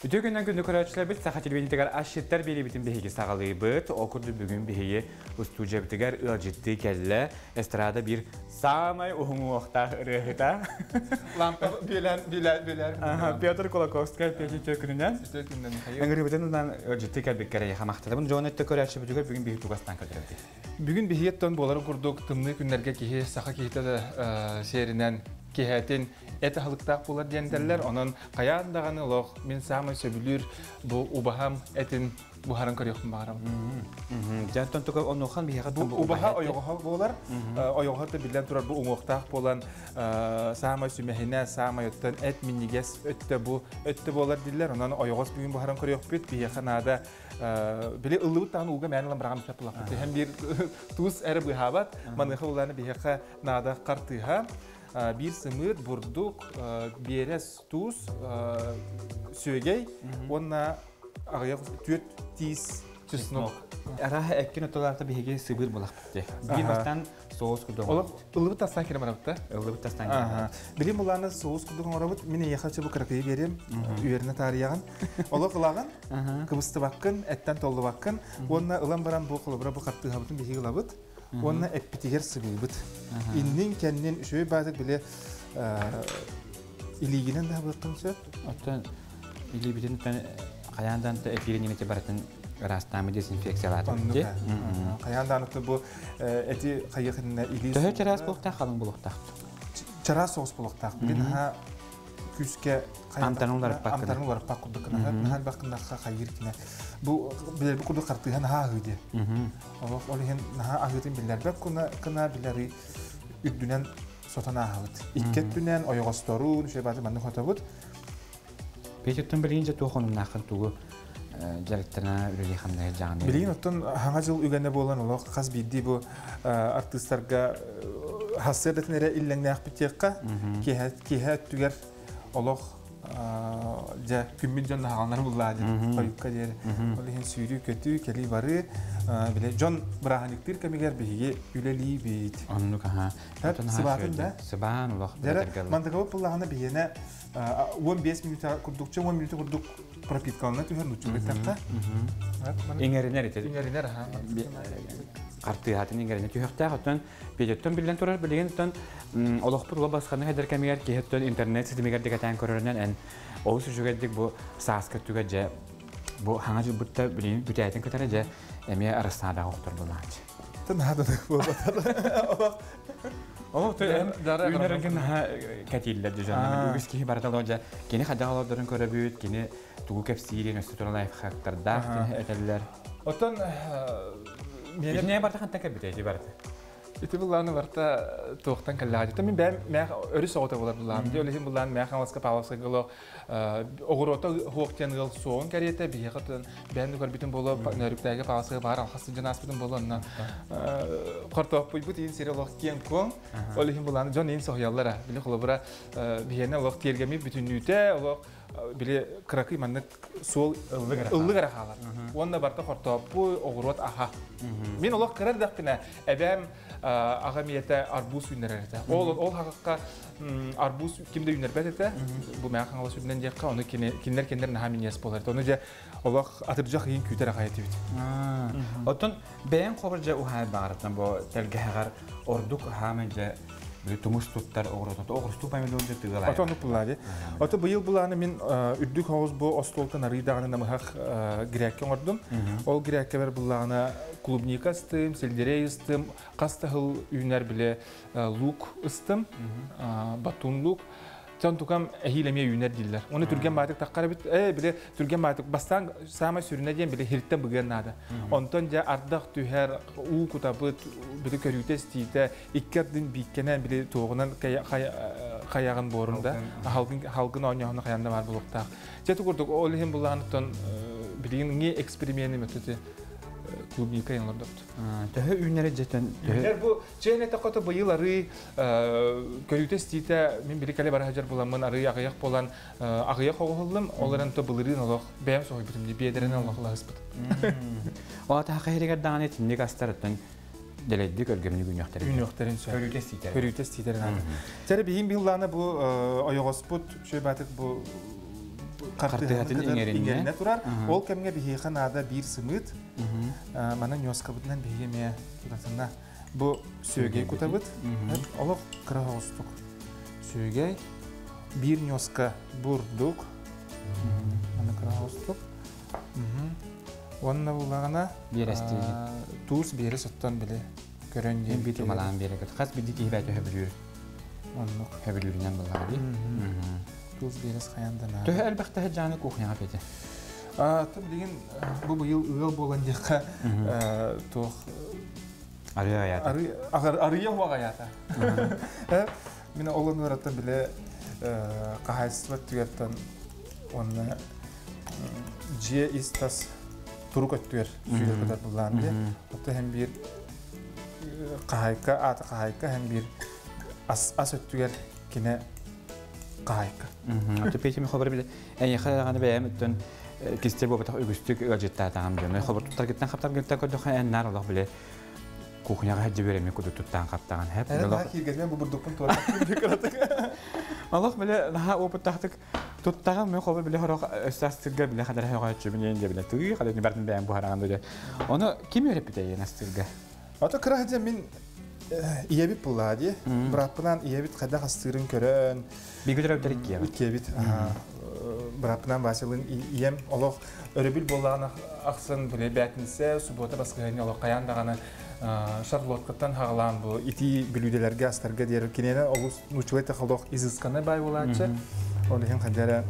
Үтүө күннэн күндү көрөөччүлэрбит Саха телевидениетигэр асчыттар биэриибитин биһиги саҕалыыбыт. Ол курдук бүгүн биһиги устуудьуйабытыгар ыалдьыттыы кэллэ. Эстрада биир саамай уһун уҥуохтаах ырыаһыта. Лампа бүөлээн бүөлээн бүөлээн. Петр Кулаковскай Петя үтүө күнүнэн. Үтүө күнүнэн Михаил. Ыҥырыыбытын ылан ыалдьыттыы кэлбиккэр эйиэхэ махтанабын. Дьон өттө көрөөччүбүтүгэр бүгүн биһиги тугастаан көрдөрөбүт. Бүгүн биһиэттэн буоларын курдук тымныы күннэргэ киһи саха киһитэ сиэринэн киһэтин эт аһылыктаах буолар диэн этэллэр. Онон хайаан даҕаны олох мин саамай сөбүлүүр бу убаһам этин буһаран көрүөхпүн баҕарабын. Дьэ, туга онуохан биһиэхэ бу убаһа ойоҕоһо буолар. Ойоҕоһо да биллэн турар бу уҥуохтаах буолан саамай сүмэһинэ, саамай оттон эт минньигэс өттө бу өттө буолар дииллэр. Онон ойоҕос бүгүн буһаран көрүөхпүт. Биһиэхэ наада били ыллыбыт даҕаны ууга мээн ылан быраҕан бүппэт булахпыт. Һэм биир туус эрэ быһаабат. Маныаха булааны биһиэхэ наада хартыыһа. Биир сымыыт, бурдук, биэрэс, туус, сүөгэй уонна аҕыйах түөрт тиис чеснок. Араһа эккин отолаахта биһиги сыбыыр булахпыт дии. Биир бастан соус курдук. Олох ыллыбыт тастан кире барабыт Ыллыбыт тастан кире. Билим булааны соус курдук оҥоробут. Мин эйиэхэ чубу кыракыйы биэрим, үөрэнэ таарыйаҕын. Олох ылаҕын, кыбыстыбаккын, эттэн толлубаккын. Уонна ылан баран бу холобура бу хартыыһабытын биһиги ылабыт. Уонна эппитигэр сыбыыбыт. Иннин кэннин үчүгэй баатык били илиигинэн да хабыаххын сөп. Оттон илиибитин хайаан даан эпиирин имити барытын ыраастаамы дезинфекциялаатым дии. Хайаан даан бу эти хайыах иннинэ илии Төһө чараас буолуохтаах халыҥ буолуохтаах? Чараас соҕус буолуохтаах. Билин наһаа күүскэ амтанын уларыппаккына. Амтанын уларыппак курдук гына. Наһаа элбэх гыннахха хайыыр кинэ. Бу билэрби курдук хартыыһа наһаа аһыы диэн. Олох ол иһин наһаа аһыытын биллэрбэт кына билэри үрдүнэн сотон ааһабыт. Икки өттүнэн ойоҕосторун, үчүгэй бааты маннык хотобут. Петяттан билигин дьэ туох онуннааххын тугу дьарыктана үлэлии хамнаһы дьаҕаны. Билигин оттон хаҥа дьыл үгэнэ буолан олох хас биирдии бу артыыстарга хассыардатын эрэ иллэҥнээхпит диэххэ киэһэ өттүгэр олох дьэ күммүт дьон наһаҕалнар буллаа диэн хойукка диэри ол иһин сүүрүү-көтүү кэлии-барыы бile дьон бырааһынньыктыыр кэмигэр биһиги үлэлиибит оннук аха сыбаатын да сыбаан олох мантыкабыт буллаҕына биһиэнэ 15 минута курдукча 10 минута курдук пропиткалана түһэр нуччулуу эттэххэ иҥэринэр ити иҥэринэр аха хартыыһатын иҥэринэ түһүөхтээх оттон Петяттан биллэн турар билигин оттон олохпут ула басханы хэдэр кэмигэр киһи оттон интернет ситимигэр дикэтээн көрөрүнэн эн олус үчүгэйдик бу сааскы өттүгэр дьэ бу хаҥа дьылбытта билигин бүтээтин кытары дьэ эмиэ арассаадаҕа охтор буолааччы. Наһаа буолбатар. Олох үүнэргэ наһаа кэтииллэр дьон. Үгүс киһи барыта дьэ кини хайдах олордорун көрөбүт, кини тугу кэпсиирин өссө туран лайфхактардаах этэллэр. Оттон Итиннэ барта хантан кэлбитэ ити барыта? Ити былааны барта туохтан кэллэҕэ. Мин бэйэм мээх өрүс оҕото буолар былаам. Дии ол иһин былаан мээх Хаҥаласка Павловскайга олох оҕуруота хуох диэн ыал суоҕун кэриэтэ биһиэхэ тын бэйэм да көрбүтүм буолуо Нөрүктээги Павловскайга баар алхас сылдьан ааспытым буолуо онно хортооппуйбут иин сири олох киэҥ куоҥ. Ол иһин былааны дьон иин соһуйаллара. Били холобура биһиэнэ олох тиэргэммит бүтүннүүтэ олох били кыракый маннык суол ыллык эрэ хаалар. Уонна барыта хортооппуй, оҕуруот аһа. Мин олох кыра эрдэхпинэ эбээм аҕам ийэтэ арбуз үүннэрэр этэ. Ол ол хахакка арбуз ким да үүннэрбэт этэ. Бу мээх хаҥалас үрдүнэн диэххэ, ону кинилэр кинилэр наһаа минньиэс буолар этэ. Ону дьэ олох атырдьах ыйын күүтэр аҕай этибит. Оттон бэйэҥ хобор дьэ уһаай баҕарыттан бу тэлгэһэҕэр ордук хаамай дьэ тумус туттар оҕуротун оҕурстуу помидор дьэ тыгалай. Ото оннук булаа дии. Ото быйыл булааны мин үрдүк оҕус бу остуолтан арыый даҕаны намыһах грекке оҥордум. Ол греккебер буллаҕына клубника ыстым, сельдерей ыстым, хас да сыл үүнэр бile лук ыстым, батун лук. Дьон тукам эһиил эмиэ үүнэр дииллэр. Оны түргэн баатык таххар эбит. Ээ, били түргэн баатык бастаан саамай сүрүнэ диэн били хиртэн быгыан наада. Онтон дьэ ардах түһэр, уу кутабыт, били көрүүтэ-истиитэ, икки ардын бииккэнэн били туоҕунан хайаҕын буорун да халгын халгын оонньооһуна хайаан да баар буолуохтаах. Дьэ курдук ол иһин булаанытан билигин эксперимени мөтөтү клубника оҥордобут. Төһө үүнэри дьэтэн төһө бу чээн этэ быйыл арыы көрүүтэ-истиитэ мин били кэлэ бара сылдьар буламмын арыы аҕыйах буолан аҕыйах оҕоһуллум ол эрэн то былырыын олох бэйэм соһуйбутум дии биэдэринэн олох лаһыспытым. Ол атаха хиһиригэр даҕаны итинник астарыттан дэлэйдик өлгөмнүк үүнүөхтэрин үүнүөхтэрин сөп. Көрүүтэ-истиитэ. Көрүүтэ-истиитэ наада. Чэрэ биһин быһыллаана бу ойоҕоспут шөй баатык бу Хартыһатын иҥэринэ турар. Ол кэмҥэ биһиэхэ наада биир сымыыт. Манан ньуоскабытынан биһиги эмиэ тутатына бу сүөгэй кутабыт. Олох кыра оҕустук. Сүөгэй, биир ньуоска бурдук. Маны кыра оҕустук. Уонна буллаҕына туус биэрэс оттон били көрөн диэн биир тумалаан биэрэкет. Хас биирдии киһи бэйэтэ хөбүлүүр. Оннук. Хөбүлүүрүнэн буллаҕа дии. Туус биэрэс хайан да наада. Төһө элбэхтэһэ дьааны кухняҕа петя? Тым билигин бу быйыл ыал буолан диэххэ туох арыы аята. Арыйа хуаҕ аята. Мин ол онуораттан биле хаһаайыстыба өттүгэртэн уонна дьиэ ис-тас турук өттүгэр сүүрэр көтөр буллаан дии. Отто һэм биир хаһаайка аата хаһаайка һэм биир ас ас өттүгэр кинэ хаһаайка. Ото петими хобар биле эйиэхэ даҕаны бэйэм өттөн кистэл буолбатах үгүстүк ыалдьыттаатаҕым дьон. Хобор туттаргыттан хаптаргыттан көрдөххө эн наар олох биле кухняҕа сылдьа үөрэммит курдук туттаан хаптаҕын хэп. Эн кииргэтимэн бу бурдукпун туора кыратык. Олох биле наһаа опыттаахтык туттаҕын мен хобо биле хорох өссө астырга биле хадара хөҕөөччүбүн диэн дьэ биле тыы хада бардын бэйэм буһараҕын додэ. Ону ким үөрэппитэ ийэн астырга? Ото кыра дьэ мин ийэбит буллаа дии. Бырааппынаан ийэбит хайдах астыырын көрөн. Бииргэ төрөөбүттэр иккиэбит. Иккиэбит. Бырааппынаан Василын ийэм олох өрөбүл буоллаҕына ахсын били бээтинсэ, суббота, баскыһыанньа олох хайаан даҕаны шарлоткаттан хаҕалаан бу итии бүлүүделэргэ астарга диэри киниэнэ олус нууччалай олох изысканный баай буолааччы. Ол иһин хайда эрэ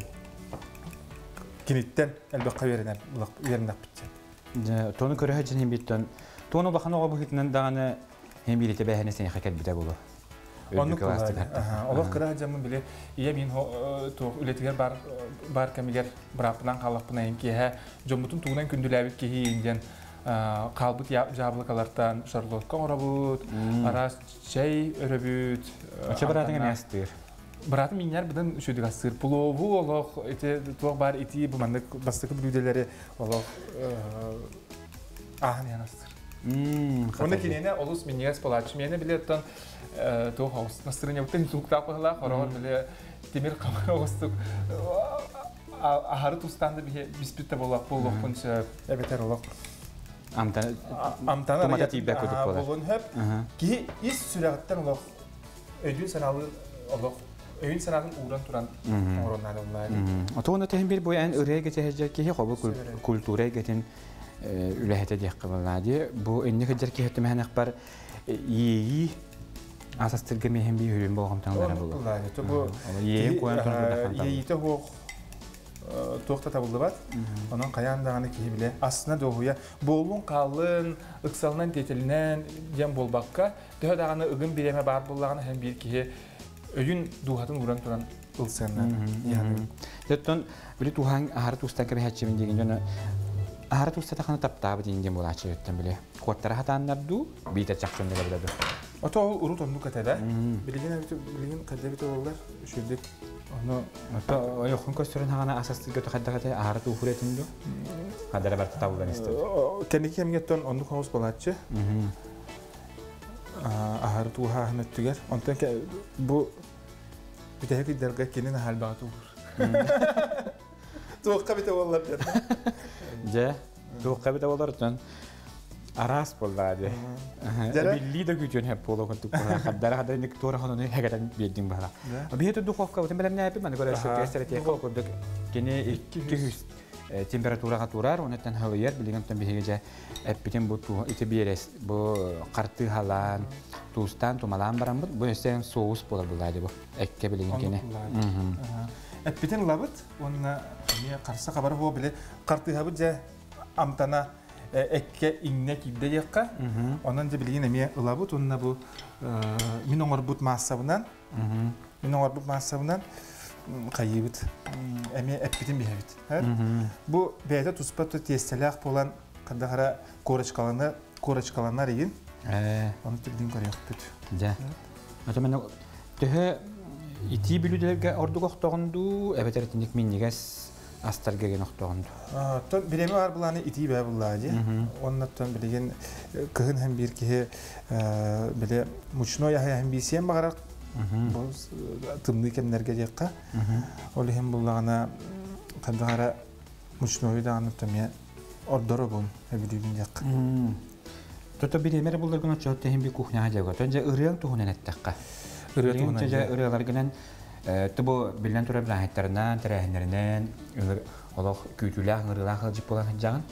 киниттэн элбэххэ үөрэнэр үөрэнэхпитчэ. Тону көрөһө дьин биттэн туону улахан оҕо быһыытынан даҕаны һин биирите бэһэни сэнихэ кэлбитэ болу. Оннук Олох кыра дьаммын били ийэ мин туох үлэтигэр бар бар кэмигэр бырааппынан хааллахпына эн киэһэ дьоммутун тугунан күндүлээбит киһи диэн хаалбыт дьаабылыкалартан шарлотка оҥоробут, араас чэй өрөбүт. Очо быраатыҥ эмиэ астыыр. Быраатым минньэр быдан үчүгдүк астыыр. Плову олох ити туох баар итии бу маннык бастакы бүлүүдэлэри олох ааһан иһэн астыыр. Онно киниэнэ олус минньигэс буолааччы. Миэнэ били оттон туох оҕус настырынньабыттан сууктаах быһылаах, хороҕор били тимир хамар оҕустук аһары тустаан да биспит да буолуохпун сөп. Эбэтэр олох амтан амтан тумата тиийбэт курдук буолар. Буолуон сөп. Киһи ис сүрэҕиттэн олох өйдүүн санаалыын олох өйүн санаатын ууран туран оҥорон наадаллаа. Отуона тэһин бир бу эн ырыа эйгэтэ киһи хобу культура эйгэтин үлэһитэ диэххэ буоллаа дии. Бу инник сылдьар киһи түмэһэнэхпэр иэйии асастырга миэһин бии хүрүн болҕомтоҥ булу. Бу иэйин куйан туран иэйиитэ хуох туох да табыллыбат. Онон хайаан даҕаны киһи билэ астына дуоһуйа буоллун хааллын, ыксалынан тиэтэлинэн диэн буолбакка, төһө даҕаны ыгым бириэмэ баар буоллаҕына һэн биир киһи өйүн дууһатын ууран туран ылсыаннаах. Оттон били туһаан аһары туустан кэбиһээччибин диэн дьоно аһары туустатахына таптаабыт диэн диэн буолааччы өттөн били куоттара хатааннар дуу биитэ чахчын да билэ дуу. Ото ол урут оннук этэ да. Билигин билигин хайда бит олаллар үчүгдүк ону ото ойохун көстөрүн хаҕана асастырга хайдах этэ аһары туухур этин дуу хадара барта табылдан истэр. Кэнники кэмҥэ оннук хоҕус буолааччы. Аһары тууһааһын өттүгэр. Онтон бу бүтэһик ыйдарга кини наһаа тууһур. Туохха битэ буоллар диэн. Дьэ, туохха битэ буолар оттон араас буоллаа дии. Биллии да күүтүөн хэп буолуо курдук буолар. Хардара хардара ник туора хонону хэгэтэн биэрдиҥ баһала. Биһи духовка бутун бэлэмнээппит маны көрөр сэтиэхэ курдук кини 200 температураҕа турар, онуттан халыйар, билигин оттон биһиги дьэ эппитин бу ити биэрэс бу хартыыһалаан, туустаан, тумалаан бараммыт, бу өссө соус буолар булаа бу экке билигин кини. Эппитин ылабыт уонна эмиэ харса хабар хуо били хартыыһабыт дьэ амтана экке иҥнэ киирдэ диэххэ. Онон дьэ билигин эмиэ ылабыт уонна бу мин оҥорбут маассабынан мин оҥорбут маассабынан хайыыбыт эмиэ эппитин биһэбит. Бу бэйэтэ туспа тиэстэлээх буолан хандахара корочкаланы корочкаланар игин. Ону түрдүн көрүөхпүт. Дьэ. Ата мен төһө итии бүлүүдэлэргэ ордук охтоҕун дуу, эбэтэр итинник минньигэс астарга ген охтоҕун дуу? Тон биреме бар буланы итии бээ буллаа дии. Оннуттан билигин кыһын һэм биир киһи биле мучной аһы һэм биисиэн баҕарар бу тымныы кэмнэргэ диэххэ. Ол иһин буллаҕына Ханнык мучнойу даҕаны эмиэ ордоробун, эбилиибин диэххэ. Тото бириэмэ булларгын оччоот тэһин би кухняҕа дьиэгэ. Тон дьэ ырыаҥ туһунан эттэххэ. Ырыа туһунан дьэ ырыаларгынан тубу биллэн турар бырааһыттарынан, тэрээһиннэринэн олох күүтүүлээх, ыҥырыылаах ыалдьыт буолан сылдьаҕын.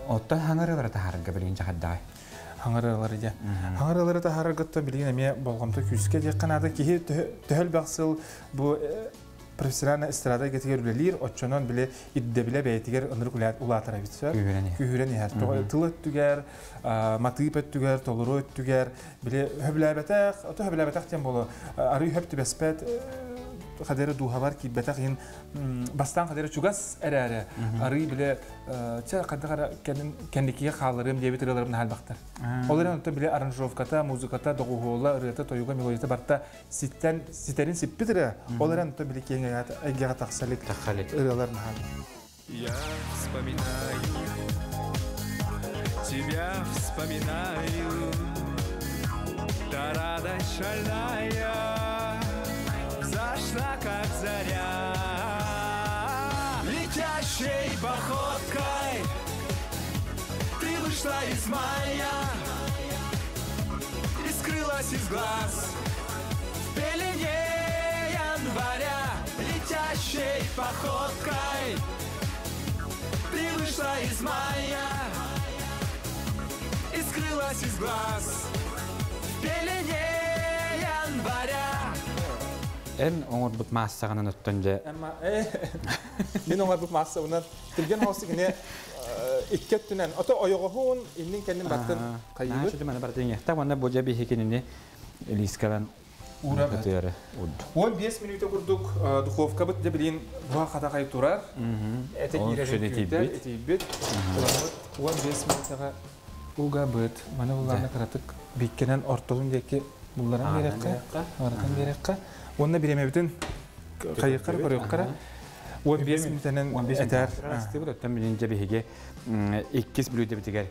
Оттон хаҥырыылары таһаарарга билигин дьаһайдаҕай? Хаҥырыылары дьэ. Хаҥырыылары таһаараргыттан билигин эмиэ болҕомто күүскэ диэххэ наада. Киһи төһө элбэх сыл бу профессиональная эстрада эйгэтигэр үлэлиир, оччонон били ирдэбилэ бэйэтигэр ынырык улаатар эбит сөп. Күүһүрэн иһэр. Тыл өттүгэр, матыып өттүгэр, толору өттүгэр били хөбүлээбэтэх, ото хөбүлээбэтэх диэн буолуо. Арыы хөп түбэспэт хадары дууһабар киирбэтэх иһин бастаан хадары чугас эрээри арыы били чэ хаддах эрэ кэнникигэ хаалларыам диэбит ырыаларым наһаа Ол эрэн онтон били аранжировката, музыката, доҕуһуола, ырыата, тойуга, мелодията барта ситтэн ситэрин сиппит ырыа. Ол эрэн онтон били киэҥ эйгэҕэ тахса илик ырыалар наһаа. Я вспоминаю, тебя вспоминаю, та радость шальная зашла, как заря. Летящей походкой ты вышла из мая и скрылась из глаз в пелене января. Летящей походкой ты вышла из мая и скрылась из глаз в пелене января. Эн оҥорбут маассаҕынан оттон дьэ Мин оҥорбут маассабынан түргэн хоос кини икки өттүнэн ото ойоҕоһун иннин кэннин баттын хайыыбыт. Наһаа маны барытын иҥэхтэ уонна бу дьэ биһи кинини лиискалан Уура ытыары урду. 15 мүнүүтэ курдук духовкабыт дьэ билин буһа хатахай турар. Этэ киирэрин күүтэр, итийбит. 15 мүнүүтэҕэ угабыт. Маны буллаана кыратык бииккэнэн ортотун диэки булларан биэрэххэ, аратан биэрэххэ. Уонна бириэмэбитин хайыаххара көрүөххэ. 15 мүнүүтэнэн этэр. Оттон билин дьэ биһиги иккис бүлүүдэбитигэр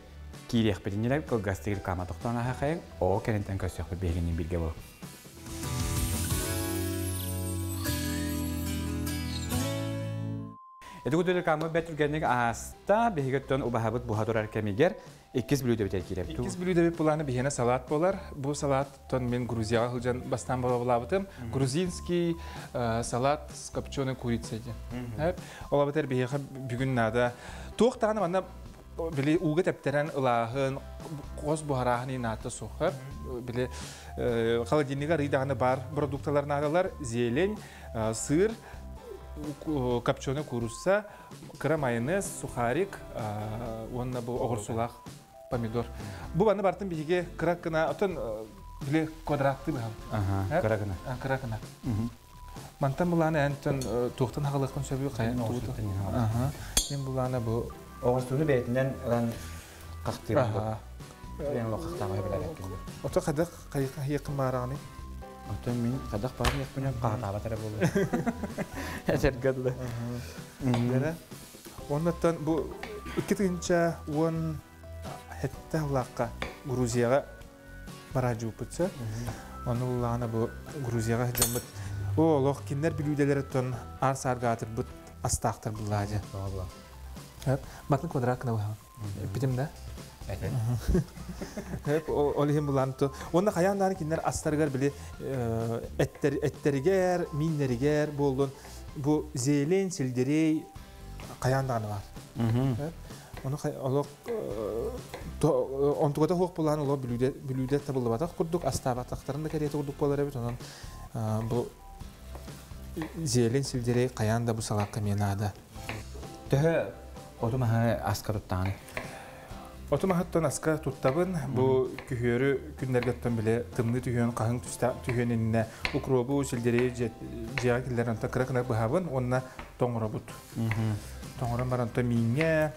киириэхпитин ньирэ кылгастык реклама тохтоон аһахайын, оо кэнниттэн көрсүөхпүт биһигинин бииргэ бол. Эти курдук реклама бэрт түргэнник ааста, биһиги оттон убаһабыт буһа турар кэмигэр иккис бүлүүдэбитигэр киирэбит. Иккис бүлүүдэбит булааны биһиэнэ салат буолар. Бу салаттан мин Грузияҕа сылдьан бастаан боруобалаабытым. Грузинский салат с копченой курицей диэн. Ол эбэтэр биһиэхэ бүгүн наада. Туох даҕаны манна били ууга тэптэрэн ылааһын, хос буһарааһын наата суох. Били холодильнига арый даҕаны бар продукталар наадалар. Зелень, сыр, копченый курусса, кыра майонез, сухарик уонна бу оҕурсулаах помидор. Бу баны бартын биһиги кыра гына, отон били квадраттыы быһабыт. Кыра гына. Кыра гына. Мантан булааны эн туохтан хагалыахпын сөбүй хайан тугуту. Мен булааны бу Оҕурсууну бэйэтинэн ылан хахтыыр. Бэйэн олох хахтаабай билэреккин. Ото хадах хайыакын баараҕыный? Оттон мин хадах баар яхпынан хаатаабат эрэ буолуо. Эчэргэ дылы. Бэрэ. Оннуттан бу 2017 сыллаахха Грузияҕа бараадьыппытса. Ону улаана бу Грузияҕа сылдьаммыт о олох кинилэр бүлүүдэлэриттэн аар саарга аатырбыт астаахтар буллаадьы. Матын квадрат гына быһаҕын. Эппитим да? Ол иһин булаан ту. Уонна хайаан даҕаны кинилэр астарыгар били эттэригэр, мииннэригэр буоллун бу зелень, сельдерей хайаан даҕаны баар. Ону олох онтугата суох булаан олох бүлүүдэ бүлүүдэ табыллыбатах курдук астаабатахтарын да кэриэтэ курдук буолар эбит. Онон бу зелень, сельдерей хайаан да бу салаакка эмиэ наада. Төһө оту маһы аска туттаҕыный? Оту маһыттан аска туттабын. Бу күһүөрү күннэргэттэн биле тымныы түһүөн, хаһыҥ түһүөн иннинэ укробу, сельдерей дьиэҕэ киллэрэн онтон кыра-кына быһабын уонна тоҥоробут. Тоҥорон баран то мииҥҥэ,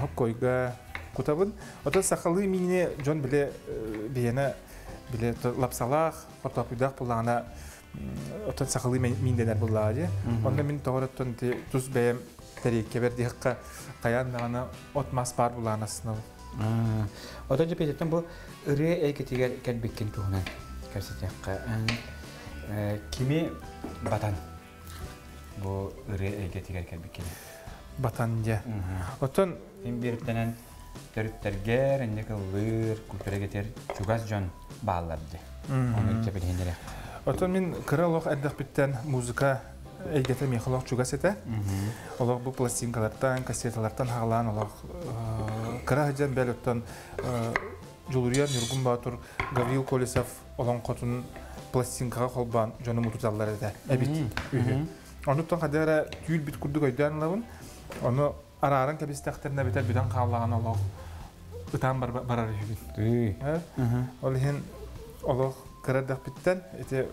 хоккойга кутабын. Отон сахалыы миини дьон биле биһиэнэ биле лапсалаах, хортооппуйдаах буллаҕына оттон сахалыы миин дэнэр буллаҕа дии. Онно мин тоҕор оттон тус бэйэм тэриэккэбэр диэххэ хайаан даҕаны от-мас баар булаан астынабын. Отон дьэ бу ырыа эйгэтигэр кэлбиккин туһунан кэпсэтиэххэ. Кими батан? Бу ырыа эйгэтигэр кэлбиккин. Батан дьэ. Оттон Син бииртэнэн төрүттэргэр, инник ыллыыр, культура чугас дьон бааллар дьэ. Оны чэпилиһиннэре. Оттон мин кыра олох эрдэхпиттэн музыка эйгэтэ миэхэ олох чугас этэ. Олох бу пластинкалартан, кассеталартан хаалаан олох кыра сылдьан бэл оттон Дьулуруйар Ньургун Боотур Гаврил Колесов олоҥхотун пластинкаҕа холбоон дьону мутуталлар этэ эбит үһү. Онуттан хадыы эрэ түүл бит курдук өйдөөн ылабын. Ону арааран кэбистэхтэринэ эбэтэр бүтэн хааллаҕына олох ытаан барар үһүбүн. Ол иһин олох кыра эрдэхпиттэн ити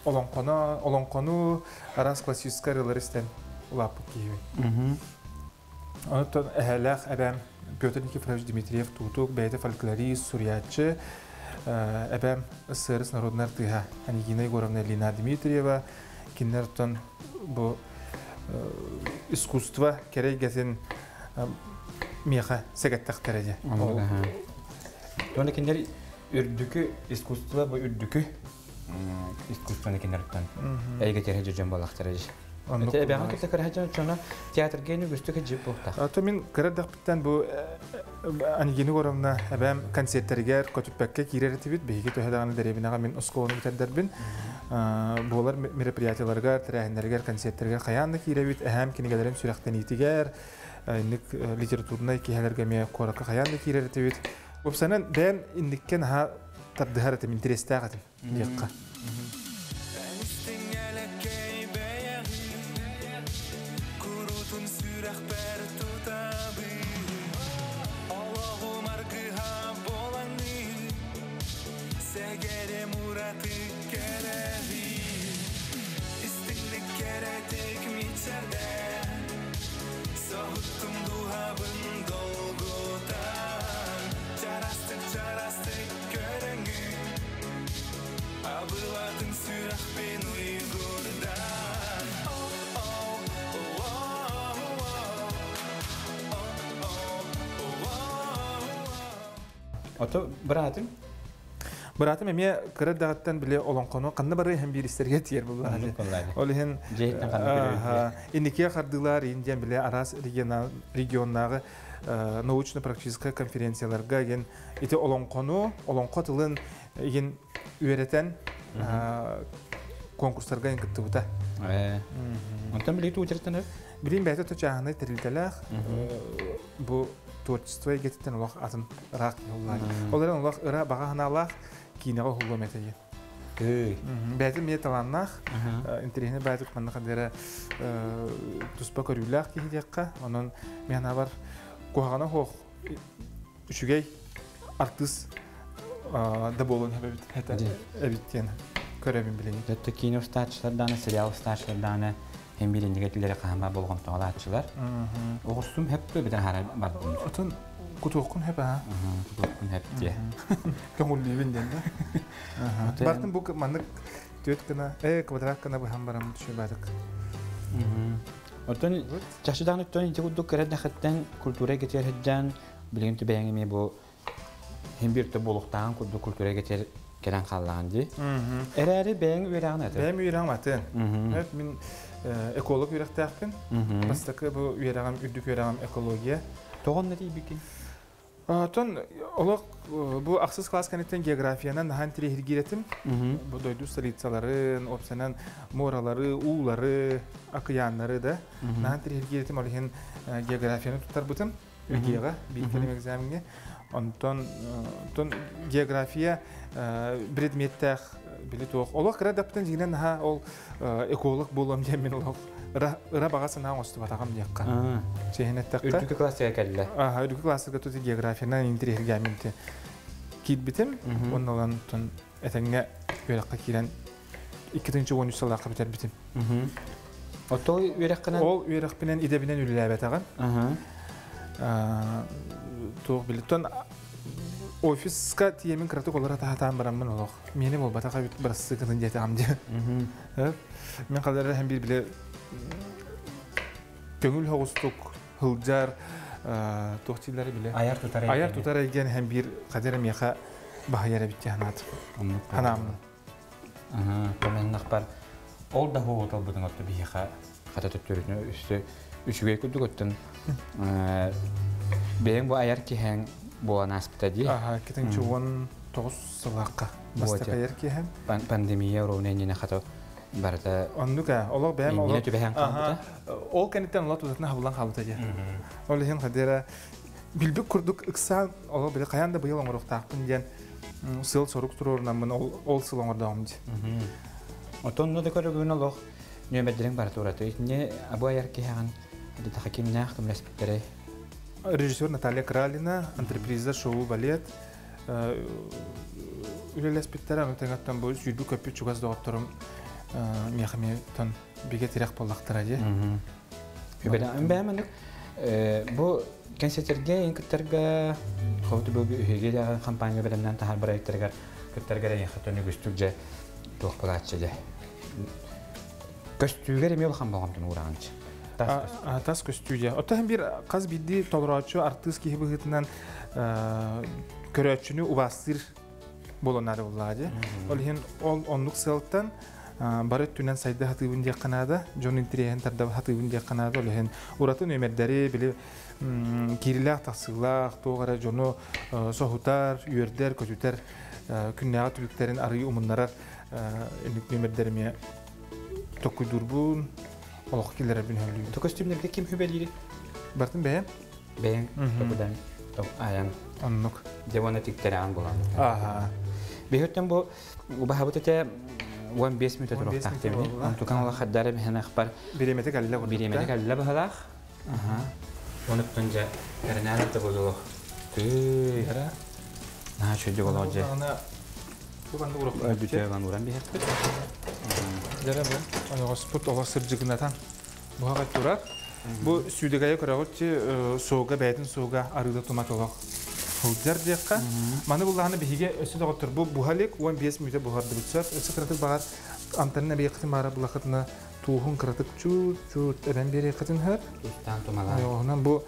олоҥхону, олоҥхону араас классическай ырыалары истэн улааппыт киһибин. Онтон эһээлээх эбээм Петр Никифорович Дмитриев Туутук бэйэтэ фольклорист, суруйааччы, эбээм СССР народнай артыыһа Анегина Егоровна Ильина Дмитриева, кинилэр оттон бу искусство кэрэ эйгэтин миэхэ сэгэттэхтэрэ дии. Туона кинилэр үрдүкү искусство бу үрдүкү искусствоны кинилэртэн эйгэтиэрэ дьон буоллахтара дии. Ити эбэҕин кытта кыраһа дьоно театрга үгүстүк дьип буолтах. Ото мин кыра эрдэхпиттэн бу Ангина Егоровна эбээм концерттэригэр көтүппэккэ киирэр этибит. Биһиги төһө даҕаны дэриэбинэҕэ мин оскуоланы бүтэрдэрбин буолар мероприятиеларыгар, тэрээһиннэригэр, концерттэригэр хайаан да киирэбит. Эһээм кинигэлэрин сүрэхтэниитигэр, инник литературнай киэһэлэргэ эмиэ куоракка хайаан да киирэр этибит. Уопсайынан бэйэм инникке наһаа тардыһар этим, интэриэстээх этим диэххэ. Курутун сүрэхпэр тутабын Олоҕум аргыһа буолаҥҥын Сэгэрим ураты кэрэбин Истиҥник кэрэтик мичээрдэн Соһуттум дууһабын долгутан Чарастык чарастык көрөҥҥүн Абылатын сүрэхпин уйгурдан О-о, о-о, Ото быраатым Быраатым эмиэ кыра эрдэҕиттэн били олоҥхону ханна барыа иһэн биир истэргэ тиийэр буоллаҕа. Ол иһин инникигэ хардыылаар иин диэн били араас регионнааҕы научно-практическай конференцияларга игин ити олоҥхону, олоҥхо тылын игин үөрэтэн конкурстарга игин кыттыбыта. Онтон билигин туучарыттан Билигин бэйэтэ то чааһынай тэрилтэлээх бу творчество эйгэтиттэн олох атын ыраах киһи уллаан. Ол эрэн олох ыра баҕа санаалаах киинэҕэ уһуллуом этэ диэн. Бэйэтин эмиэ талааннаах, интэриэһинэй баайдык манна ханна туспа көрүүлээх киһи диэххэ. Онон мин санаабар куһаҕана суох үчүгэй артыыс да буолуон эбит диэн көрөбүн билигин. Өттө киинэ устааччылардааны, сериал устааччылардааны һин биир иннигэ тилэри хаһама болҕомтоҕолааччылар. Оҕурсум хөп битен хара бардым. Отон кутуоххун хөп аа. Кутуоххун хөп дие. Көҥүллүүбүн диэн да. Бартын бу маннык түөт гына, квадрат гына быһан барам түшүбатык. Оттон чахчыдаан оттон инти курдук кэрэ культура кетер хеджан билигин түбэйэҥ эмиэ бу Һин биир да буолуохтааҕын курдук культура эйгэтигэр кэлэн хааллаҕын дии. Эрээри бэйэҥ үөрэҕин атын. Бэйэм үөрэҕим атын. Мин эколог үөрэхтээхпин. Бастакы бу үөрэҕим, үрдүк үөрэҕим экология. Тоҕо онно тиийбиккин? Оттон олох бу ахсыс класс кэнниттэн географиянан наһаа интэриэһиргиир этим. Бу дойду столицаларын, уопсайынан муоралары, уулары, акыйааннары да наһаа интэриэһиргиир этим. Ол иһин географияны туттарбытым. ГИА-ҕа биир кэлим экзамеҥҥа. Онтон онтон география предметтээх били туох олох кыра даптан дьиҥинэн наһаа ол эколог буолуом диэн мин олох ыра баҕа санаа оҥостубатаҕым диэххэ. Чиэһин эттэххэ. Үрдүкү классыга кэллэ. Аха, үрдүкү классыга тут географиянан интэриэһиргээммин киирбитим. Уонна ылан этэҥҥэ үөрэххэ киирэн 2013 сыллаахха бүтэрбитим. Оттон үөрэххинэн? Ол үөрэхпинэн идэбинэн үлэлээбэтэҕим. Туох билиттэн офиска тиэмин кыратык олоро таһатаан бараммын олох. Миэнэ буолбатах эбит бырастыы диэтэҕим диэн. Мин халара һэм биир биле көҥүл соҕустук сылдьар туох дииллэри биле. Айар тутар Айар тутар эйгэн һэм биир хадера миэхэ баһыйар эбит диэн ханааммын. Томеннахпар ол да хууталбытын отто биһиэхэ. Хата төттөрүтүнэ үстэ үчүгэй курдук оттон бэйэҥ бу айар киһэҥ буолан ааспыта дии. Аха, китинчи 19 сылааққа бастакы айар киһэм. Пандемия ровно иннинэ хата барыта Оннук ээ, олох бэйэм иннинэ түбэһэн хаалбыта. Ол кэнниттэн олох тутатына хабыллан хаалбыта дии. Ол иһин хадера билбит курдук ыксаан олох били хайаан да быйыл оҥоруохтаахпын диэн сыал-сорук туруорунаммын ол сыл оҥордоҕум дии. Отон да көрөгүн олох нүөмэрдэрин барыта ураты. Итини абы айар киһэҕин дитаха кимнээх көмөлөспүттэрэй? Режиссер Наталья Кралина, антреприза шоу балет үлэлэспиттэрэ, аны тэҥэттэн бу сүүрбү көппүт чугас доҕотторум миэхэ тон бигэ тирэх буоллахтара дии. Бэйэм бу кэнсиэртэргэ ин кыттарга хобуту бу үһүгэ компания бэлэмнэн таһар проекттарыгар кыттарга эйиэхэ тон үгүстүк дьэ туох буолааччы дьэ. Көстүүгэр эмиэ улахан болҕомтону уураҕынчы. Тас көстүү дьэ. Оттон биир хас биирдии толорооччу артыыс киһи быһыытынан көрөөччүнү убаастыыр буоланары буллаа дьэ. Ол иһин ол оннук сыалтан бары өттүнэн сайда хатыыбын диэххэ наада, дьон интириэһин тарда хатыыбын диэххэ наада. Ол иһин ураты нүөмэрдэри били киирилээх тахсыылаах туох эрэ дьону соһутар, үөрдэр, көтүтэр күннээҕи түбүктэрин арыый умуннарар инник нүөмэрдэри эмиэ токкуйдуурбун, олоххо киллэрэрбин сөбүлүүбүн. То көстүүмнэргэ ким хүбэлиири? Бартын бэйэм. Бэйэҥ токудан айан. Оннук. Дьэ уонна тиктэрэҕин булан. Аха. Биһиттэн бу убаһабыт этэ 15 мүнөтэ туруохтаах диэбини. Онтукан ола хаддара биһэнэхпар. Бириэмэтэ кэллэ курдук. Бириэмэтэ кэллэ быһалаах. Аха. Онуттан дьэ эрэнээн да буолуох. Тыы. Наһаа үчүгэй болоо дьэ. Бу маннык уруохпут. Бүтэ уран биһэппит. Дьэрэ бу ойоҕоспут оҕо сырдьыгынатан буһаҕа турар. Бу сүүдэгэйэ көрөҕүт суога бэйэтин суога арыыда тумат олох сылдьар диэххэ. Маны буллаҕына биһиги өссө доҕоттор бу буһа илик 15 мүнүүтэ буһардыбыт сөп. Өссө кыратык баҕар амтанын эбиэххитин баара булахытына тууһун кыратык чуут-чуут эбэн биэриэххитин сөп. Тустаан тумалаан. Ойоҕоһунан бу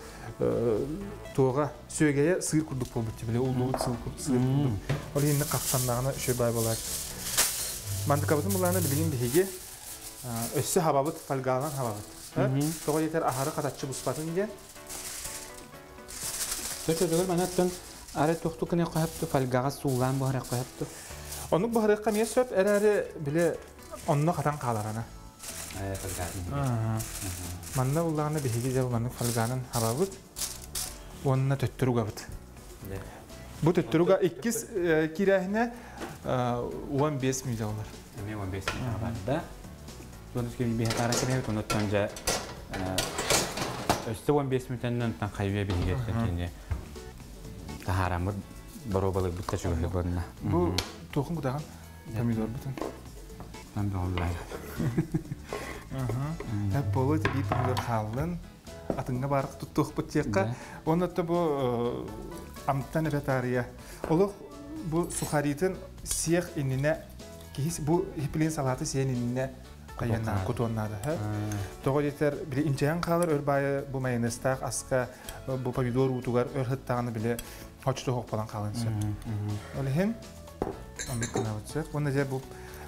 туоҕа сүөгэйэ сыыр курдук буолбут били уллубут сыыр курдук. Ол иһин хахсаннаҕына үчүгэй баай буолааччы. Мандыкабытын булаана билигин биһиги өссө хабабыт, фольгалан хабабыт. Тоҕо диэтэр аһары хатаччы буспатын диэн. Төчөтүгэр манаттан ары тухту кыны қоһапту фольгаҕа суулаан буһара қоһапту. Оннук буһарыахха эмиэ сөп эрээри били онно хатан хааларана. Манна буллаҕына биһиги дьэ маннык фольганан хабабыт уонна төттөрү угабыт. Бу төттөрү иккис киирээһинэ 15 мүнүүтэ болар. Эмиэ 15 мүнүүтэ барда. Туонус кеми биһэ таара кэбиһэбит, онуттан дьэ өссө 15 мүнүүтэннэн тан хайве биһигеттен кини таһаараммыт боруобалыырбыт да чугаһы буонна. Бу туохун кутаҕын? Помидорбутун. Там бөҕөллөр. Болу биир помидор хааллын. Атыҥҥа баар туттуохпут диэххэ. Онно бу амтан эбэ таарыйа. Олох бу сухаритын сиэх иннинэ киһи бу хиплин салаты сиэн иннинэ хайанна кутуоннаада. Тоҕо диэтэр били инчэйэн хаалар өр баайы бу майонезтаах аска бу помидор уутугар өр хыттаҕына били хочто хоқпалан хаалан сөп. Ол иһин оннук гынабыт сөп. Уонна дьэ бу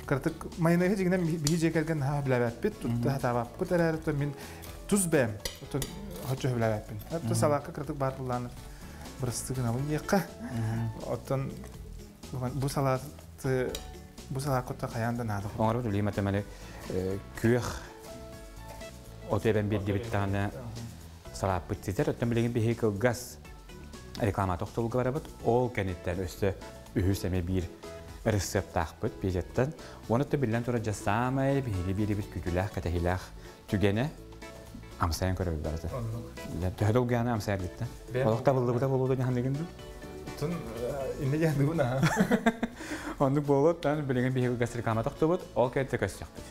кыратык майонеһы дьиҥинэн биһи дьиэ кэргэн наһаа билээбэппит, тутта хатаабаппыт эрээри мин тус бэйэм оттон хочо билээбэппин. Оттон салаакка кыратык баар буллааны бырастыы гынабын диэххэ. Оттон бу салааты бу салаакка хайаан да наада. Оҥоробут үлүйүм этэмэли күөх оту эбэн биэрдибит даҕаны салааппыт ситэр. Оттон билигин биһиги кылгас реклама тохтобулга барабыт. Ол кэнниттэн өссө үһүс эмэ биир ырысыаптаахпыт пиэжеттэн. Уонна биллэн турар дьэ саамай биһиги биэрибит күүтүүлээх кэтэһиилээх түгэнэ амсайан көрөбүт барыта. Төһө долгуйаны амсайар диттен. Олох табыллыбыта буолуо дьаһаныгын дуу? Тун инне дьаһаныгын аха. Оннук буолуот, тан билигин биһиги гас реклама тохтубут, ол кэннэ көссөхпүт.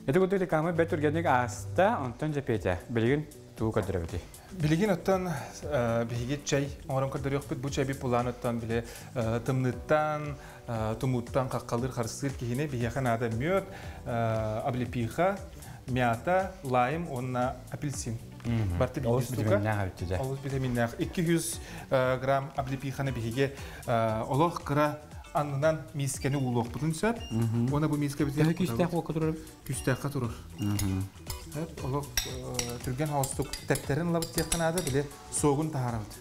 Ити курдук реклама бэрт түргэнник ааста, онтон дьэ Петя, билигин тугу көрдөрөбүтүй? Билигин оттон биһиги чэй оҥорон көрдөрүөхпүт. Бу чэйбит пулаан оттон били тымныттан, тумууттан хаххалыыр харыстыыр киһини биһиэхэ наада мед, облепиха, мята, лайм уонна апельсин. Барты Олус витаминнээх эбит Олус витаминнээх. 200 грамм облепиханы биһиги олох кыра аннынан миискэни уулуохпутун сөп. Уонна бу миискэбитигэр Төһө күүстээх уокка турар? Күүстээххэ турар. Олох түргэн хоостук тэптэрин ылабыт диэххэ наада, били суогун таһаарабыт.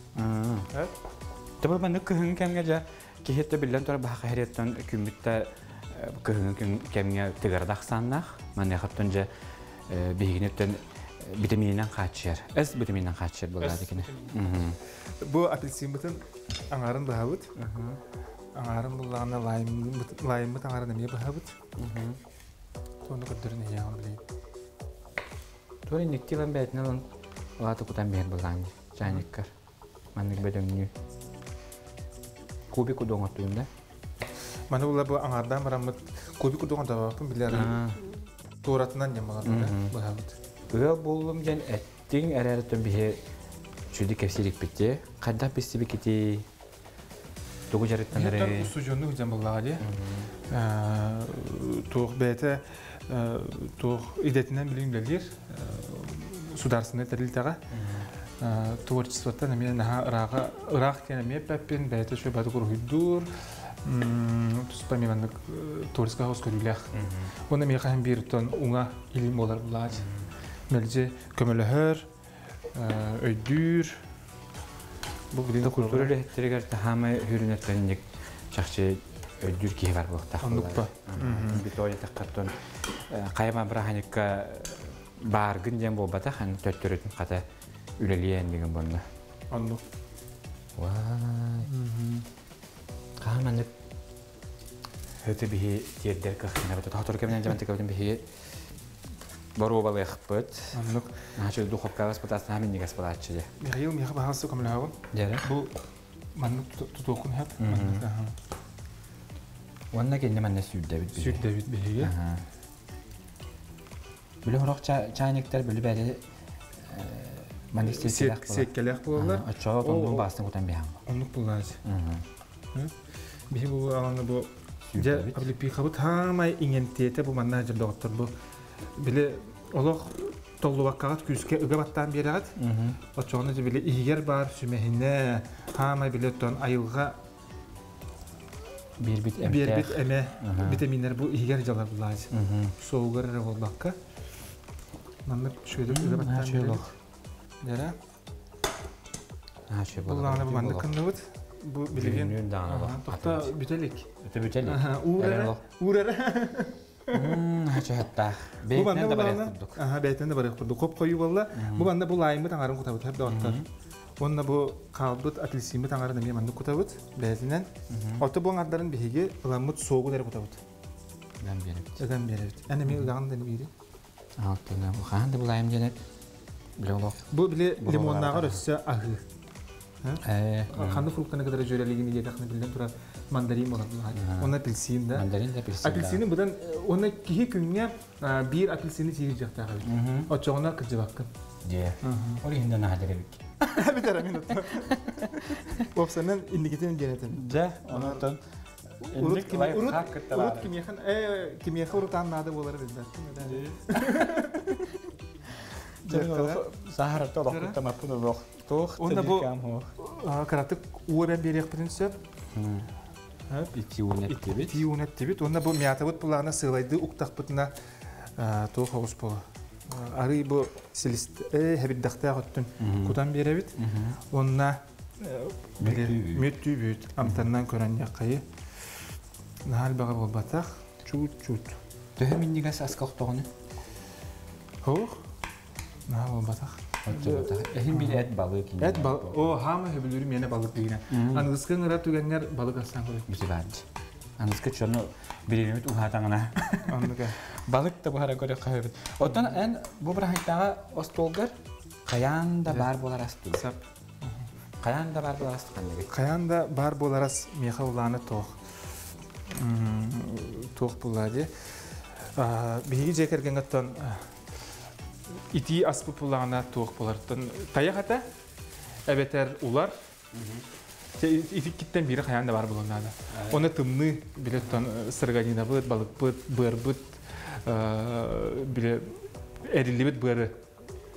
Табы маннык кыһыҥҥы кэмҥэ дьэ киһи өттө биллэн турар баха хэриэттэн күммүт да кыһыҥҥы кэмҥэ тыгара да ахсааннаах. Маныахаттан дьэ биһигини өттөн витамининэн хааччыйар. С витамининэн хааччыйар буоллаа дикини. Бу апельсиммытын аҥаарын быһабыт. Аҥаарын буллаҕына лайыммыт аҥаарын эмиэ быһабыт. Туону көрдөрөн иһиэҕим билигин. Туора инникти ылан бэйэтинэн ылан улаата кутан биһэр былаан чайниккар. Маннык бөдөҥнүү. Кубик курдук оҥортугун да? Маны була бу аҥаардаан бараммыт кубик курдук оҥордообоппун билэр туоратынан диэн балар быһабыт. Ыал буоллум диэн эттиҥ эрээриттэн биһи чүдү кэпсиирикпити. Хайдах билсибикити? Тугу дьарыктанары? Устудьуоннук дьон буллаҕа дии. Туох бэйэтэ туох идэтинэн билин үлэлиир судаарственнай тэрилтэҕэ творчествоттан эмиэ наһаа ырааҕа ыраах диэн эмиэ эппэппин бэйэтэ үчүгэй баҕатык уруһуйдуур туспа эмиэ маннык творческай хос көрүүлээх уонна миэхэ иһин биир оттон уҥа илиим буолар булаач мэлдьи көмөлөһөр өйдүүр бу билигин культура үлэһиттэригэр таһаамай хүрүнэттэнник чахчы өйдүүр киһи бар буолуохтаах оннук ба битоя таххаттон хайма быраханьыкка бааргын диэн буолбатах аны төттөрүтүн хата үлэлиэн деген буолла оннук вай хаһан маннык Өтө биһи тиэрдэр кыахтанабыт. Тоһотору кэминэн дьамантыкабытын биһи боруобалыахпыт. Оннук. Наһаа духовкаҕа аспытаас наһаа минньигэс буолааччы дьэ. Михаил, миэхэ баһаалыста көмөлөһөҕүн. Дьэрэ. Бу маннык тутуоххун сөп. Маннык Уонна кэннэ манна сүүрдэбит биһиги. Сүүрдэбит биһиги. Били хорох чайниктар били бэри маннык сиэккэлээх буолаллар. Оччоҕо тоҥнун баастын кутан биһаҥ. Оннук булаачы. Биһи бу аҕаны бу дьэ облепихабыт хаамай иҥэмтиэтэ бу манна дьэ доҕоттор бу били олох толлубаккаҕыт күүскэ ыга баттаан биэрэҕит. Оччоҕуна дьэ били иһигэр баар сүмэһинэ хаамай били оттон айылҕа биэрбит биэрбит эмэ витаминнэр бу иһигэр дьалар булаачы. Суолугар эрэ буолбакка маннык үчүгэйдик ыга баттаан биэрэбит. Дьэрэ. Буллаҕына бу маннык гынныбыт. Бу билигин тохто бүтэлик. Өтө бүтэлик. Уурара. Уурара. Хачыһаттаах. Бэйэтинэн да барыах курдук. Аха, бэйэтинэн да барыах курдук. Хоп хойуу буолла. Бу манна бу лайыммыт аҥарын кутабыт хэр доҕоттор. Уонна бу хаалбыт апельсиммыт аҥарын эмиэ маннык кутабыт бэйэтинэн. Ото бу аҥардарын биһиги ыламмыт суогун эрэ кутабыт. Ыган биэрэбит. Ыган биэрэбит. Эн эмиэ ыгаҕын да биири. Алтына хаһан да булайым диэн били олох. Бу били лимоннааҕар өссө аһыы. Ханнык фруктаны кытары дьүөрэлигин диэтэххинэ биллэн турар мандарин буолар Онно апельсин да. Мандарин да апельсин. Апельсины быдан уонна киһи күҥҥэ биир апельсины сиир дьахтаах эбит. Оччоҕуна кырдьыбаккын. Дьэ. Ол иһин да наһаа эбит. Бүтэр минут. Уопсанан инникитин диэн этим. Дьэ, онтон Урут урут кимиэхэ кимиэхэ урутаан наада буолара билбэппин. Саһарата олохпут олох. Туох Уонна бу кыратык уу эбэн биэриэхпитин сөп. Ити уун эттибит. Ити уун эттибит. Уонна бу мятабыт былаана сыалайды уктахпытына туох оҕус буолар. Арый бу силист хэбирдэхтээх өттүн кутан биэрэбит. Уонна мүттүүбүт амтанынан көрөн яккайы наһаа элбэҕи буолбатах чуут-чуут. Төһө минньигэс аска охтоҕуну? Ох, наһаа буолбатах. Эһин били эт балык. Эт балык. О, хаама хөбүлүүрүм миэнэ балык дигинэ. Аныгыскы ыҥыра түгэҥҥэр балык астаан көрө. Битибаат. Аныгыскы чону бириэмэбит уһаатаҥына. Оннука. Балык да буһара көрөххө хөбүт. Оттон эн бу бырахайтааҕы остуолгар хайаан да баар буолар ас дуу? Сап. Хайаан да баар буолар ас ханныгый? Хайаан да баар буолар ас миэхэ улааны туох туох буолла дии. Биһиги дьиэ кэргэҥҥэ итии аспыт буллаҕына туох буолартан тайах этэ эбэтэр улар итиккиттэн биирэ хайаан да баар буолуон наада. Оны тымныы биле сырганинабыт, балыкпыт, быарбыт, биле эриллибит быары.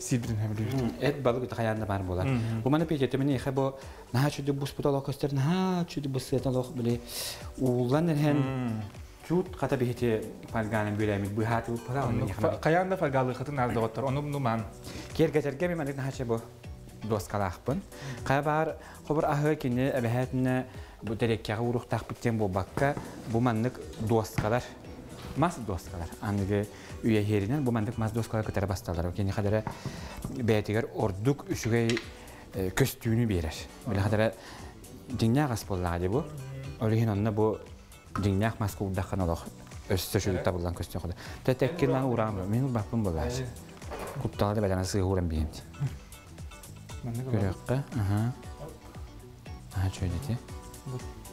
Сиирбитин сөбүлүүбүт. Эт балык хайаан да баар буолар. Бу маны петете мин ихе бу наһаа чүдү буспут олох көстөр, наһаа чүдү бу олох били уулан эрхэн чут хата бихити фольганын бүлэмит быһааты быһа онну. Хайаан да фольгалыхытын ардоҕоттор, ону нуман. Кергетерге ми манык наһаа бу доскалаахпын. Хайа баар хобур аһы кини эбэһээтинэ бу тереккэҕэ уруктаахпыт диэн буолбакка, бу маннык доскалар, мас доскалар аныгы үйэһиэринэн бу маннык мас доскалар кытары басталар. Кини хадара бэйэтигэр ордук үчүгэй көстүүнү биэрэр. Биле хадара дьиҥнээх ас буоллаҕа дии бу. Ол иһин онно бу дьиҥнээх мас куурдаххына олох өссө шүгүт табыллан көстүө хода. Тэтэккин лан ураам мин урбаппын буоллаач. Куттала да бэлэна сыһууран биһим. Көрөккө. Аха. Аха чөйдети.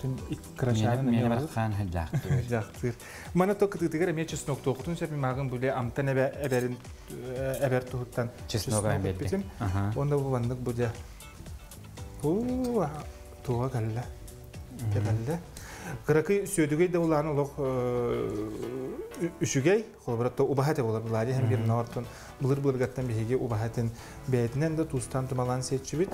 Түн иккрашаны мені бар хан хajjaахтыр. Жақтыр. Мана то кытытыгар эмиэ чеснок тоқутун сөп маагын буле амтан эбе эберин эбер туһуттан чеснога берди. Онда бу баннык бу дя. Хуу туга калла. Калла. Кыракы сөдүгей да улаан олох үшүгей, холбарат убахате болар булади һәм бир нортон булыр булыргаттан биһиги убахатын бээтинен да тустан тумалан сетчибит.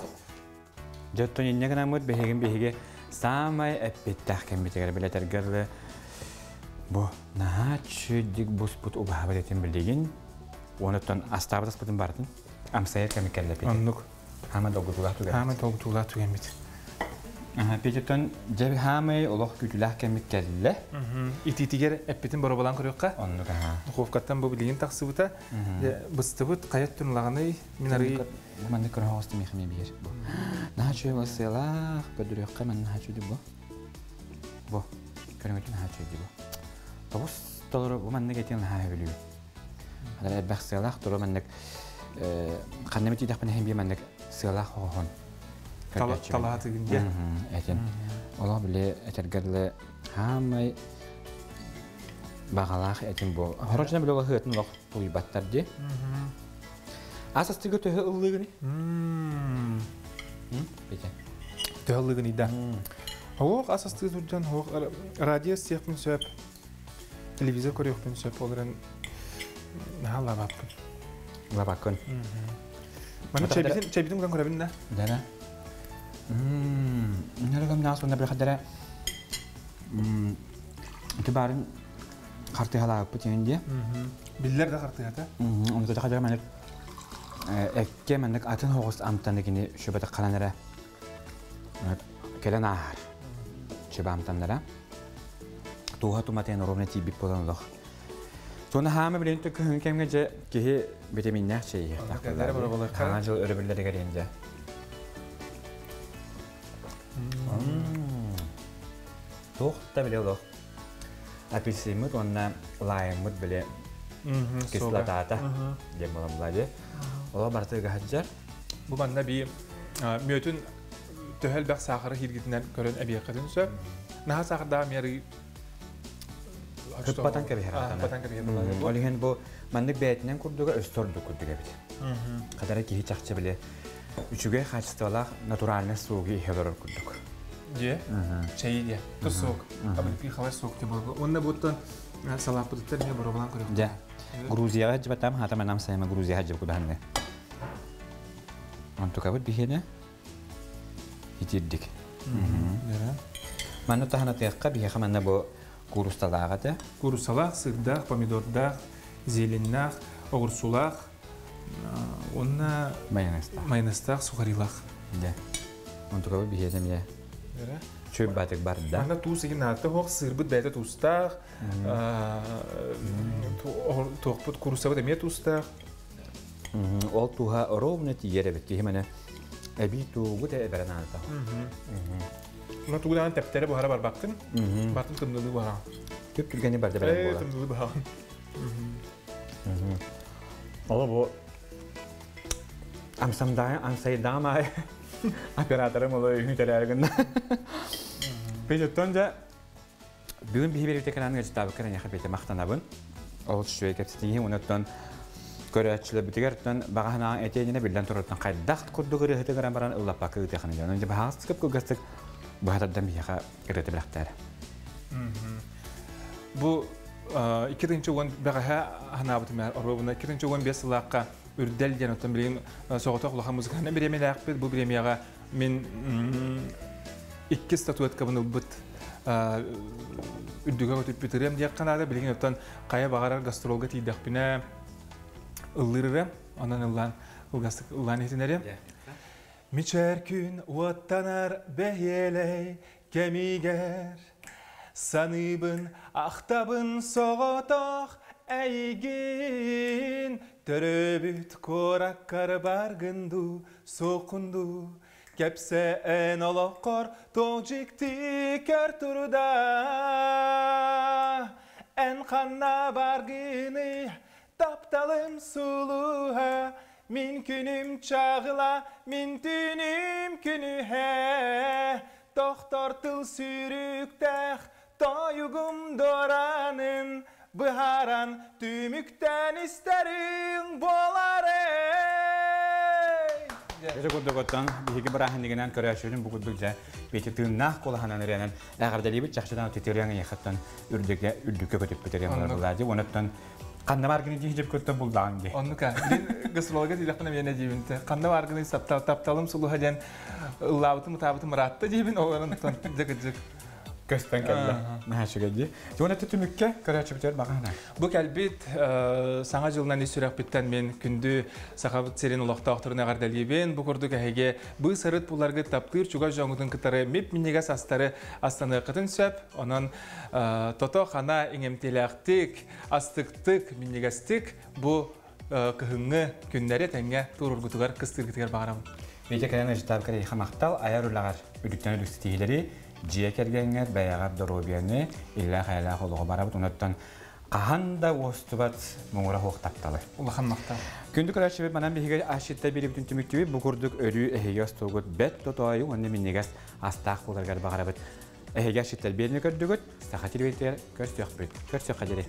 Жоттон инне гынамыт биһигин биһиги самай эппиттах кембитигер билетергерле бу наһаа чүддик буспут убаһабыт этин билигин онуттан астаабыт аспытын бартын амсайыр кемикеллепит. Оннук. Хама долгутулаах түгэн. Хама долгутулаах түгэммит. Петертон жеби хаамай олох күтүлээх кемикелле. Ититигер эппитин боробалан көрүөххэ. Оннук аха. Духовкаттан бу билигин тахсыбыта. Быстыбыт каят түнлаганы минары Манны көрө мехме биер. Наһаа чүй басылах көдүрүөххэ мен наһаа чүйдү бу. Бу. Көрөңөтүн наһаа чүйдү бу. Тобус толору бу манны кетен наһаа билүү. Хадара бэх сылах туру маннык ханна бити дахпын хем би маннык сылах хохон. Талааты гинде. Этен. Ола биле этергерле хаамай бағалаах этин бу. Хорочна биле ола хыатын лох туйбаттар ди. Асастыгы төһө ыллыгыны? Бете. Төһө ыллыгыны да. Хоох асастыгы турдан хоох радио сиэхпин сөп, телевизор көрүөхпүн сөп, олорон наһаа лабаппын. Лабаккын. Маны чэбитин чэбитин кутан көрөбүн да. Дара. Нэрэгам наас онна бирхадара. Ити барын хартыхалааппыт дии. Биллер да хартыхата. Оны хадара маннык экке маннык атын хоҕус амтаны кини шөбөтө халанара келен аар чөбө амтаннара туха туматен ровно тибип болан олох. Соны хаама билен төккү кемге же киһи витаминнээх чэй Хаана жыл өрөбүллэригэр инде. Туох та биле олох. Апельсинмыт онна лаймыт биле кислотата диэн буолан Ола бартыга хаджар. Бу манна би мөтүн төһөл бэх сахары хиргитинен көрөн эбиэккэтин сөп. Наха сахарда мери Кыппатан кэбиһэр. Кыппатан кэбиһэр. Ол иһин бу маннык бээтинен курдуга өстөрдүк курдуга бит. Кадара киһи чахчы биле үчүгэй качестволаах натуральный сууги ихелорор курдук. Же, чай же, тус суок. Абы хавай суок те болго. Онна буттан салаппыттар не боробалан көрөк. Же. Грузияга жибатам хата манам сайма Грузияга жиб кудаһанны. Онтукабыт биһине итирдик. Манна тахана тыякка биһиэхэ манна бу курусталааҕа Курусалаах, сырдаах, помидордаах, зеленнаах, оҕурсулаах, онна майонезтаах. Майонезтаах, сухарилаах. Дэ. Онтукабыт биһиэхэ эмиэ чөй батык барда. Манна туус игин наата хоох сырбыт бэйэтэ туустаах, туохпут курусабыт эмиэ туустаах. Ол туха ровно тиер эбит киһи мене эби туугу те эберен аата. Мына тугудаан тэптере буһара барбаккын. Бартын тымнылыы буһара. Түп түргени барда белен буола. Тымнылыы буһара. Ола бу амсамдаа амсайдаама операторым оло үйүн Пететтон жа бүгүн биһи бербите канаан гачтаабы кара яха бете мактанабын. Ол шуй кепситиги онуттан көрөөччүлөр битигер багаһана этиэнине билен тураттан кайдах курдук ырыһыты гыран баран ыллаппакка ыытыаханы дьон. Онон баһаас кып кылгастык баһатардан биһиэхэ ырыты билэхтээр. Бу 2010 бэҕэһээ ханаабытым оруобуна 2015 сылаахха Үрдэл диэн оттон билигин соҕотох улахан музыкальнай бириэмийэлээхпит. Бу бириэмийэҕэ мин икки статуэткабын ылбыт үрдүгэ көтүппүт ырыам диэххэ наада. Билигин оттон хайа баҕарар гастролга тиийдэхпинэ ыллыыр ырыам. Онон ыллаан кылгастык ыллаан иһитинэриэм. Мичээр күн уоттанар бэһиэлэй кэмигэр Саныыбын, ахтабын соҕотох эйигин Төрөөбүт куораккар баргын дуу, суоххун дуу Кэпсээн олоххор туох дьикти көр турда Эн ханна баргыный, тапталым сулуһа Мин күнүм чаҕыла, мин түүнүм күнүһэ Тохтор тыл сүүрүктээх тойугум дуораанын быһааран түмүктэн истэриҥ буолар эй! Дьэ курдук оттон биһиги бырааһынньыгынан көрөөччүбүтүн бу курдук дьэ бити тыыннаах куолаһынан ырыанан эҕэрдэлиибит чахчытан титириэҥ эйиэхэттэн үрдүккэ үрдүккэ көтүппүт ырыаҥ олордулаа дии онуттан ханна бааргыны дии дьип көттөн булдаҕыҥ дии. Оннука. Билин гастролга тиийдэхпинэ миэнэ диибин ханна бааргыный тапталым сулуһа диэн ыллаабытым ытаабытым ыраатта диибин олорон дьэ кырдьык көстөн кэллэ. Наһаа үчүгэй дии. Уонна түмүккэ көрөөччүбүтүгэр баҕаһына. Бу кэлбит саҥа дьылынан ис сүрэхпиттэн мин күндү Сахабыт сирин олохтоохторун эҕэрдэлиибин. Бу курдук эһиги быыс-арыт буларгыт таптыыр чугас дьоҥҥутун кытары мип-минньигэс астары астаныаххытын сөп. Онон тото-хана иҥэмтиэлээхтик, астыктык, минньигэстик бу кыһыҥҥы күннэри тэҥҥэ туруоргутугар, кыстыыргытыгар баҕарабын. Витя кэлэн ыжытаабыкар эйиэхэ махтал, айар үлэҕэр үрдүктэн үрдүк ситиһиилэри, дьиэ кэргэҥҥэр, бэйэҕэр доруобуйаны, иллээх-эйэлээх олоҕу барабыт. Онуттан хаһан да уостубат муҥура суох тапталы. Улахан махтал. Күндү көрөөччүбүт манан биһиги асчытта биэрибитин түмүктүүбүт. Бу курдук өрүү эһиги остуолгут бэт тотоойу уонна минньигэс астаах буоларыгар баҕарабыт. Эһиги асчыттар биэрини көрдүгүт, саха телевизорыгар көрсүөхпүт. Көрсүөххэ диэри.